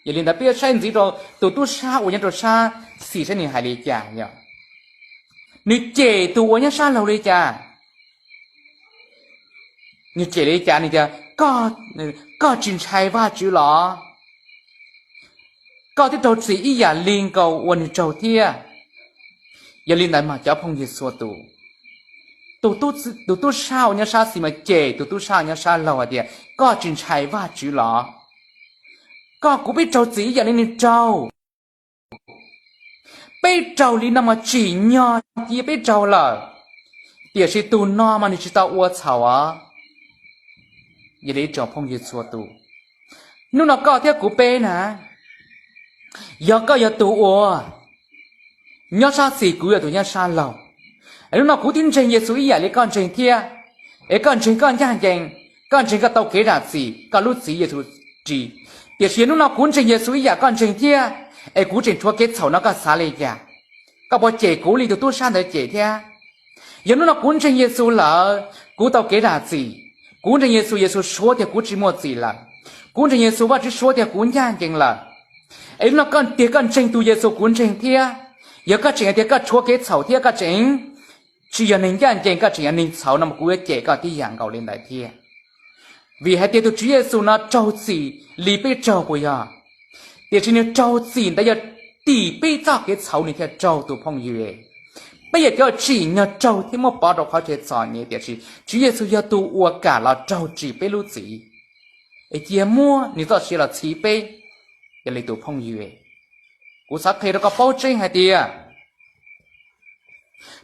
Yog li ntawd peb yuav saib ntxiv rau tus tub sab uas nyob rau sab xis saib nws hais li cas yog, nws cem tus uas nyob sab laug li cas? Nws cem li cas? Nws tias, koj tsis ntshai Vajtswv los? Koj twb raug txim ib yam li nkaus uas nws raug thiab. Yog li ntawd mas cov phooj ywg txhua tus, tus tub sab uas nyob sab xis mas cem tus tub sab uas nyob sab laug hais tias, koj tsis ntshai Vajtswv los? Koj kuv peb raug txim ib yam li nws raug. Peb raug li no mas tsim nyog cia peb raug lawm, tiam sis tus no mas nws tsis tau ua txhaum os. Yog li tsoom phooj ywg txhua tus, hnub no koj thiab kuv peb na, yog koj yog tus uas nyob sab xis, kuv yog tus nyob sab laug, hnub no kuv twb ntseeg Yexus ib yam li koj ntseeg thiab, es koj ntseeg koj ncaj ncees, koj ntseeg koj tau kev zam txim, koj lub txim Yexus ris. Tiam sis yog hnub no kuv ntseeg Yexus ib yam koj ntseeg thiab, es kuv tseem tshuav kev txhaum no koj xav li cas? Koj puas cem kuv li tus tub sab ntawd cem thiab? Yog hnub no kuv ntseeg Yexus lawm, kuv tau kev zam txim, kuv ntseeg Yexus, Yexus suav tias kuv tsis muaj txim lawm, kuv ntseeg Yexus, Vajtswv suav tias kuv ncaj ncees lawm, es hnub no koj tias koj ntseeg tus Yexus kuv ntseeg thiab, yog koj tseem hais tias koj tshuav kev txhaum thiab koj tseem tsis yog neeg ncaj ncees, koj tseem yog neeg txhaum no mas kuv yuav cem koj tib yam nkaus li ntawd thiab. Vim hais tias tus Tswv Yexus no raug txim li peb raug puas yog? Tiam sis nws raug txim ntawd yog tim peb txoj kev txhaum nws thiaj raug tus phooj ywg. Peb yog cov tsim nyog raug thiab muab pov rau qhov chaw txom nyem, tiam sis Tswv Yexus yog tus uas kam los raug ris peb lub txim, es cia muab nws txoj sia los txhiv peb. Yog li tus phooj ywg, kuv xav qhia rau koj paub tseeb hais tias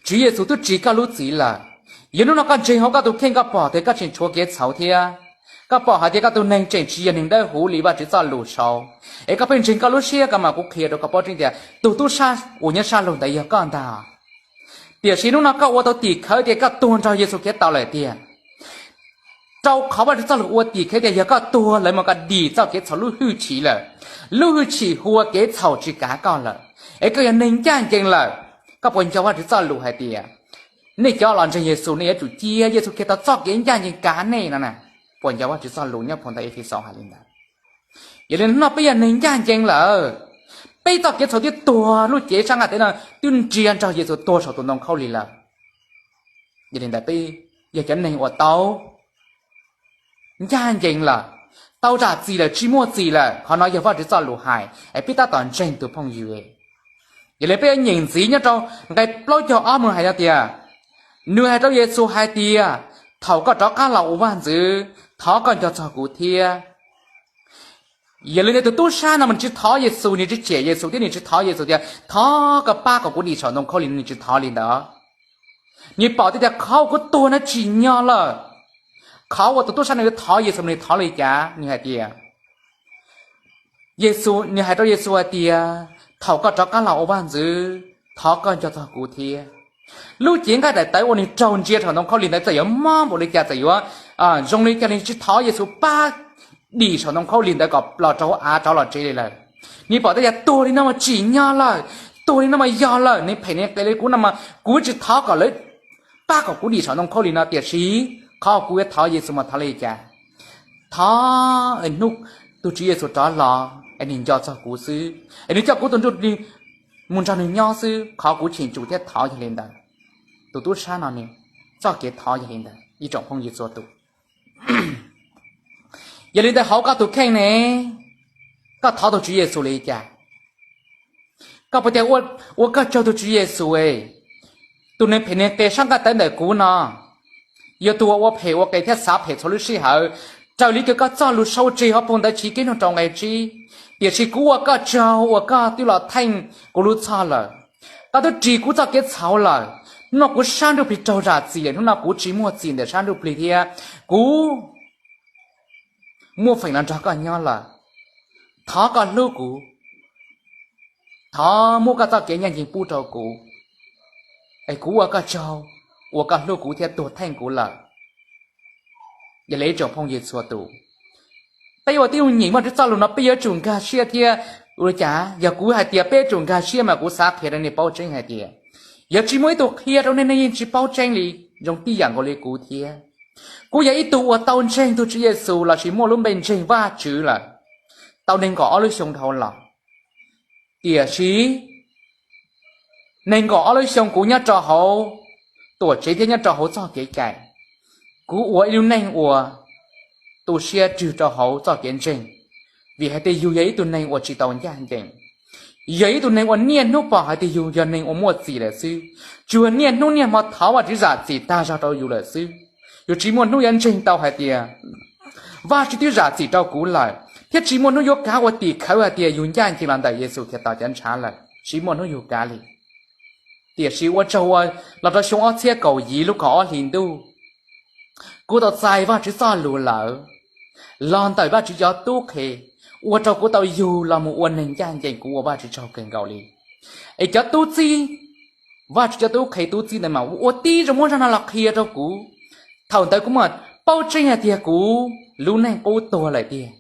Tswv Yexus twb ris koj lub txim lawm. Yog hnub no koj ntseeg hauv koj tus kheej, koj pom tias koj tseem tshuav kev txhaum thiab, koj pom hais tias koj tus neeg tseem tsis yog neeg dawb huv li Vajtswv txoj lus sau, es koj pheej ntseeg koj lub siab ko mas kuv qhia rau koj paub tseeb tias tus tub sab uas nyob sab laug ntawd yog koj ntag. Tiam sis hnub no koj ua tau tim khawv tias koj tuag nrog Yexus Khetos lawm tiag. Rau qhov Vajtswv txoj lus ua tim khawv tias yog koj tuag lawm mas koj dim txoj kev txhaum lub hwj chim lawm, lub hwj chim hu ua kev txhaum tsis kav koj lawm, es koj yog neeg ncaj ncees lawm. Koj puas nco Vajtswv txoj lus hais tias nej cov los ntseeg Yexus nej yuav tsum cia Yexus Khetos txoj kev ncaj ncees kav nej no na? Puas nco Vajtswv txoj lus nyob phau ntawv Efexaus hais li ntawd? Yog li no peb yog neeg ncaj ncees lawm, peb txoj kev txhaum twb tuag lub cev sab nqaj teb no twb nrhiav nrog Yexus tuag saum tus ntoo khaub lig lawm. Yog li ntawd peb yog cov neeg uas tau ncaj ncees lawm, tau zam txim lawm, tsis muaj txim lawm. Qhov no yog Vajtswv txoj lus hais es peb tab tom ntseeg tus phooj ywg. Yog li peb yuav nyeem ntxiv nyob rau nqe plaub caug ob mus hais tias, nws hais rau Yexus hais tias, thaum koj rov qab los ua vaj ntxwv, thov koj nco txog kuv thiab. Yog li ntawd tus tub sab no mas nws tsis thov Yexus, nws tsis cem Yexus thiab nws tsis thov Yexus tias thov koj pab kom kuv dim saum ntoo khaub lig, nws tsis thov li ntawd. Nws pom tias qhov uas kuv tuag no tsim nyog lawm, qhov uas tus tub sab no yuav thov Yexus, nws thov li cas? Nws hais tias, Yexus, nws hais rau Yexus hais tias, thaum koj rov qab los ua vaj ntxwv, thov koj nco txog kuv thiab. Lub cev nqaij daim tawv uas nws raug ntsia saum ntoo khaub lig ntawd txawm yuav mob npaum li cas, txawm yuav zoo li cas, nws tsis thov Yexus pab dim saum ntoo khaub lig ntawd kom los rau hauv av rov los tsev li lawm. Nws pom tias tuag li no mas tsim nyog lawm, tuag li no mas yog lawm, neeg phem neeg qias li kuv no mas kuv tsis thov kom lawv pab kom kuv dim saum ntoo khaub lig no, tiam sis qhov kuv yuav thov Yexus mas thov li cas? Thov hnub tus Tswv Yexus rov los es nws nco txog kuv xwb, es nws coj kuv tus ntsuj plig mus nrog nws nyob xwb, qhov kuv cheem tsum thiab thov yog li ntawd. Tus tub sab no nws txoj kev thov yog li ntawd ib tsoom phooj ywg txhua tus. Yog li ntawd hauv koj tus kheej ne, koj thov tus Tswv Yexus li cas? Koj puas tias ua koj tsaug tus Tswv Yexus, tus neeg phem neeg qias sab nqaij tawv ntawm kuv no, yog tus uas ua phem ua qias thiab xav phem txhua lub sij hawm, raws li kws koj txoj lus sau tseg hauv phau ntawv Chiv Keeb hnub rau nqe tsib. Tiam sis kuv ua koj tsaug uas koj twb los theej kuv lub txhoj lawm. Koj twb ris kuv txoj kev txhaum lawm. Hnub no kuv sab ntsuj plig raug zam txim lawm, hnub no kuv tsis muaj txim ntawm sab ntsuj plig thiab, kuv muaj feem los nrog koj nyob lawm. Thov koj hlub kuv, thov muab koj txoj kev ncaj ncees pub rau kuv, es kuv ua koj tsaug uas koj hlub kuv thiab tuag theej kuv lawm. Yog li ib tsoom phooj ywg txhua tus, peb ua tib zoo nyeem Vajtswv txoj lus no peb yuav tsum nkag siab thiab. Ua li cas yog kuv hais tias peb yuav tsum nkag siab mas kuv xav qhia rau nej paub tseeb hais tias, yog tsis muaj ib tug qhia rau nej, nej yeej tsis paub tseeb li, zoo tib yam nkaus li kuv thiab. Kuv yog ib tug uas tau ntseeg tus Tswv Yexus lossis muaj lub npe ntseeg Vajtswv lawm, tau nees nkaum ob lub xyoo dhau los. Tiam sis nees nkaum ob lub xyoo kuv nyob rau hauv tuam tsev thiab nyob rau hauv txoj kev cai, kuv ua ib lub neej uas tu siab rwg rau hauv txoj kev ntseeg, vim hais tias yus yog ib tug neeg uas tsis tau ncaj ncees, yog ib tug neeg uas niaj hnub pom hais tias yus yog neeg uas muaj txim lawm xwb, tsuas niaj hnub niaj hmo thov Vajtswv zam txim tag zog rau yus lawm xwb. Yus tsis muaj hnub yuav ntseeg tau hais tias Vajtswv twb zam txim rau kuv lawm, thiab tsis muaj hnub yuav kav ua tim khawv hais tias yus ncaj ncees los ntawm Yexus Khetos cov ntshav lawm, tsis muaj hnub yus kav li. Tiam sis ua tsaug uas los rau xyoo ob txhiab kaum yim lub kaum ob hli ntuj, kuv tau txais Vajtswv txoj lus lawm los ntawm Vajtswv cov tub qhe, ua rau kuv tau yug los mus ua neeg ncaj ncees, kuv ua Vajtswv tsaug kawg nkaus li. Es cov tub txib, Vajtswv cov tub qhe tub txib ntawd mas ua tib zoo muab zaj no los qhia rau kuv. Thaum ntawd kuv mam paub tseeb hais tias kuv lub neej qub tuag lawm tiag.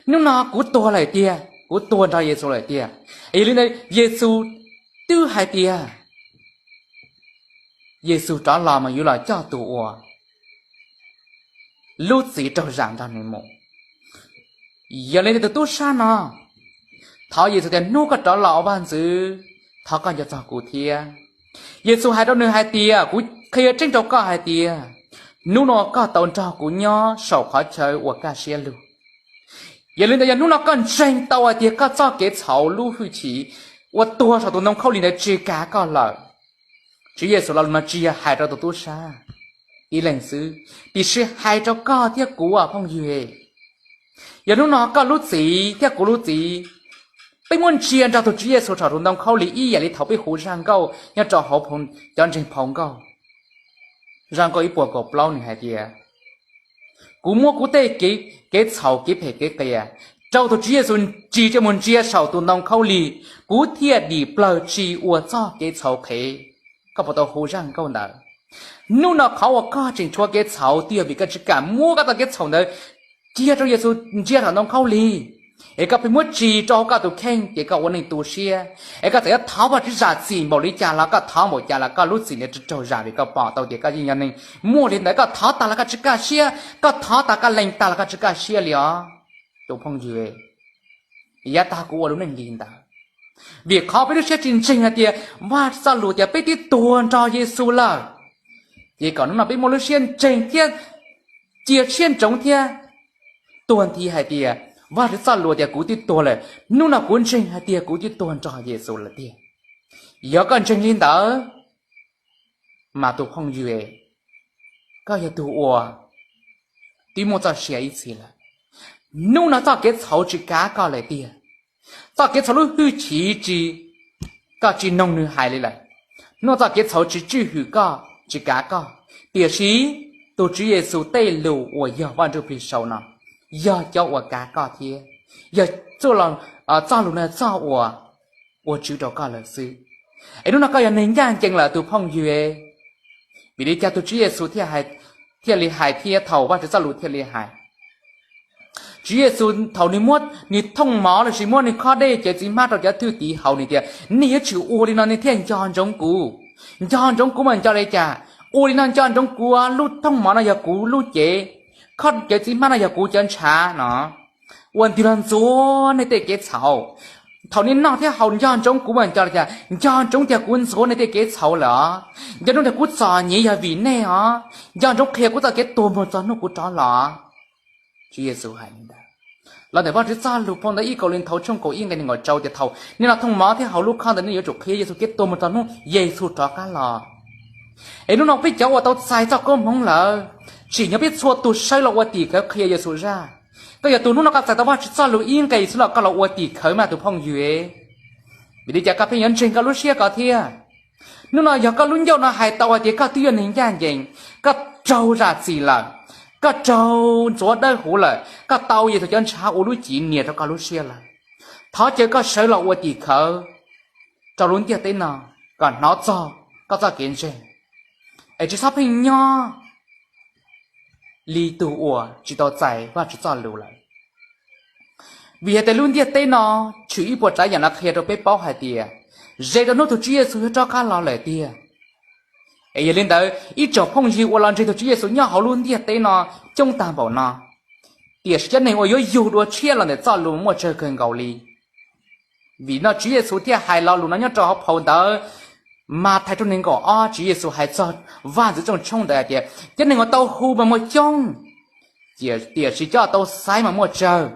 Hnub no kuv tuag lawm tiag, kuv tuag nrog Yexus lawm tiag. Es yog li ntawd Yexus twb hais tias Yexus rov los mas yuav los coj tus uas lub txiv raug zam nrog nws mus. Yog li ntawd tus tub sab no thov Yexus tias hnub koj rov los ua vaj ntxwv, thov koj nco txog kuv thiab. Yexus hais rau nws hais tias kuv qhia tseeb rau koj hais tias hnub no koj tau nrog kuv nyob saum qhov chaw uas kaj siab lug. Yog li ntawd yog hnub no koj ntseeg tau hais tias koj txoj kev txhaum lub hwj chim uas tuag saum tus ntoo khaub lig ntawd tsis kav koj lawm. Tswv Yexus lo lus no tsis yog hais rau tus tub sab ib leeg xwb, tiam sis hais rau koj thiab kuv phooj ywg. Yog hnub no koj lub txiv thiab kuv lub txiv, peb muab ntsia nrog tus Tswv Yexus saum tus ntoo khaub lig ib yam li thaum peb hu zaj nkauj nyob rau hauv cov ntseeg phau nkauj. Zaj nkauj ib puas kaum plaub nws hais tias kuv muab kuv tej kev txhaum kev phem kev qias rau tus Tswv Yexus ris coj mus ntsia saum tus ntoo khaub lig, kuv thiaj dim plaws tsis ua txoj kev txhaum qhev. Koj puas tau hu zaj nkauj ntawd? Hnub no qhov uas koj tseem tshuav kev txhaum twb yog vim koj tsis kam muab koj txoj kev txhaum ntawd cia rau Yexus ntsia saum ntoo khaub lig, es koj pheej muab ris rau hauv koj tus kheej ces koj ua neej tu siab, es koj txawm yuav thov Vajtswv zam txim npaum li cas los koj thov npaum cas los koj lub txim ntawd raug zam vim koj pom tau tias koj yeej yog neeg muaj li ntawd, koj thov tag los koj tsis kaj siab, koj thov tag koj lees tag los koj tsis kaj siab li os. Tus phooj ywg, yav tag kuv ua lub neej li ntawd, vim qhov peb lub siab tsis ntseeg hais tias Vajtswv txoj lus tias peb twb tuag nrog Yexus lawm, ces kom hnub no peb muaj lub siab ntseeg thiab cia siab ntsoov thiab tuag nthi hais tias Vajtswv txoj lus tias kuv twb tuag lawm, hnub no kuv ntseeg hais tias kuv twb tuag nrog Yexus lawm tiag. Yog koj ntseeg li ntawd, mas tus phooj ywg, koj yog tus uas twb muaj txoj sia ib txhis lawm. Hnub no txoj kev txhaum tsis kav koj lawm tiag, txoj kev txhaum lub hwj chim tsis, koj tsis noog nws hais li lawm. Hnub no txoj kev txhaum tsis tswj hwm koj, tsis kav koj, tiam sis tus Tswv Yexus tej lus uas yog Vaj Ntsujplig sau no yog cov uas kav koj thiab yog txoj lus no txoj uas ua tswv rau koj lawm xwb. Es hnub no koj yog neeg ncaj ncees lawm tus phooj ywg. Vim li cas tus Tswv Yexus thiaj li hais thiab thaum Vajtswv txoj lus thiaj li hais? Tswv Yexus thaum nws muab nws thooj mov lossis muab nws khob dej cawv txiv hmab rau cov thwj tim haus nws tias nej yuav tsum ua li no nej thiaj nco ntsoov kuv. Nco ntsoov kuv mas nco li cas? Ua li no nco ntsoov kuv, lub thooj mov no yog kuv lub cev, khob cawv txiv hmab no yog kuv cov ntshav no, uas ntws los ntxuav nej tej kev txhaum. Thaum nej noj thiab haus nco ntsoov kuv mas nco li cas? Nco ntsoov tias kuv ntxuav nej tej kev txhaum lawm os. Nco ntsoov tias kuv txom nyem yog vim nej os. Nco ntsoov qhia kuv txoj kev tuag mus txog hnub kuv rov los. Tswv Yexus hais li ntawd. Los ntawm Vajtswv txoj lus phau ntawv ib Kauleethaus tshooj kaum ib nqe nees nkaum rau tias thaum nej los thooj mov thiab haus lub khob ntawd nej yuav tsum qhia Yexus kev tuag mus txog hnub Yexus rov qab los. Es hnub no peb cov uas tau txais txoj koob hmoov lawm, tsim nyog peb txhua tus sawv los ua tim khawv qhia Yexus zaj. Koj yog tus hnub no koj txais tau Vajtswv txoj lus ib nqe xwb los koj los ua tim khawv mas tus phooj ywg. Vim li cas koj pheej yuav ntseeg koj lub siab ko thiab? Hnub no yog koj lub ncauj no hais tau hais tias koj twb yog neeg ncaj ncees, koj raug zam txim lawm, koj raug ntxuav dawb huv lawm, koj tau Yexus cov ntshav ua lub civ nias rau koj lub siab lawm, thov caw koj sawv los ua tim khawv rau lub ntiaj teb no kom hnov txog koj txoj kev ntseeg, es tsis txhob pheej nyob li tus uas tsis tau txais Vajtswv txoj lus lawm. Vim hais tias lub ntiaj teb no tshwm ib puas tsav yam los qhia rau peb paub hais tias ze rau hnub tus Tswv Yexus yuav rov qab los lawm tiag. Es yog li ntawd ib tsoom phooj ywg uas los ntseeg tus Tswv Yexus nyob hauv lub ntiaj teb no coob tag npaum no, Tiam sis cov neeg uas yuav yug dua tshiab los ntawm txoj lus muaj tsawg kawg nkaus li. Vim no Tswv Yexus thiaj hais lo lus no nyob rau hauv phau ntawv Mathais tshooj nees nkaum ob, Tswv Yexus hais txog Vaj ntxwv tsooj tshoob ntawd hais tias, cov neeg uas tau hu mas muaj coob, tiam sis cov uas tau xaiv mas muaj tsawg.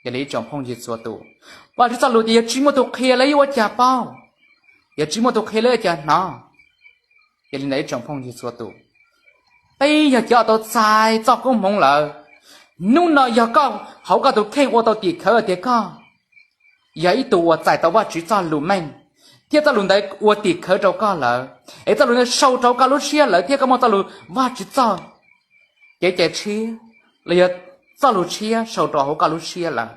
Yog li ib tsoom phooj ywg txhua tus, Vajtswv txoj lus tias yog tsis muaj tus qhia lawv yuav ua cas paub, yog tsis muaj tus qhia lawv yuav ua cas hnov. Yog li ntawd ib tsoom phooj ywg txhua tus, peb yog cov uas tau txais txoj koob hmoov lawm, hnub no yog koj hauv koj tus kheej ua tau tim khawv tias koj yog ib tug uas txais tau Vajtswv txoj lus meej, thiab txoj lus ntawd ua tim khawv rau koj lawm, es txoj lus ntawd sau rau koj lub siab lawm thiab koj muaj txoj lus Vajtswv txoj kev cai tshiab los yog txoj lus tshiab sau rau hauv koj lub siab lawm,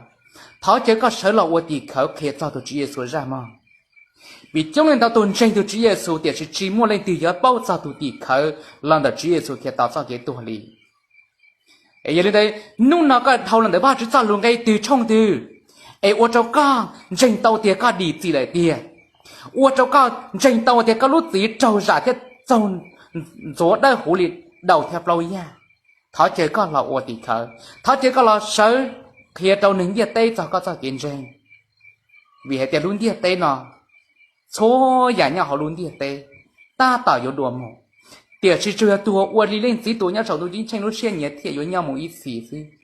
thov caw koj sawv los ua tim khawv qhia txog tus Tswv Yexus zaj mog. Vim coob leej ntau tus ntseeg tus Tswv Yexus tiam sis tsis muaj leej twg yuav paub txog tus tim khawv los ntawm Tswv Yexus Khetos txoj kev tuag li. Es yog li ntawd hnub no koj dhau los ntawm Vajtswv txoj lus nqe twg tshooj twg, es ua rau koj ntseeg tau tias koj dim txim lawm tiag, ua rau koj ntseeg tau tias koj lub txim raug zam thiab txaug ntxuav dawb huv li daus thiab plaub yaj, thov caw koj los ua tim khawv, thov caw koj los sawv qhia rau neeg ntiaj teb txog koj txoj kev ntseeg. Vim hais tias lub ntiaj teb no, txhua yam nyob hauv lub ntiaj teb tab tom yuav dua mus, tiam sis tsuas yog tus uas ua li Leej Txiv tus uas nyob saum ntuj ceeb tsheej lub siab nyiam thiaj yuav nyob mus ib txhis xwb.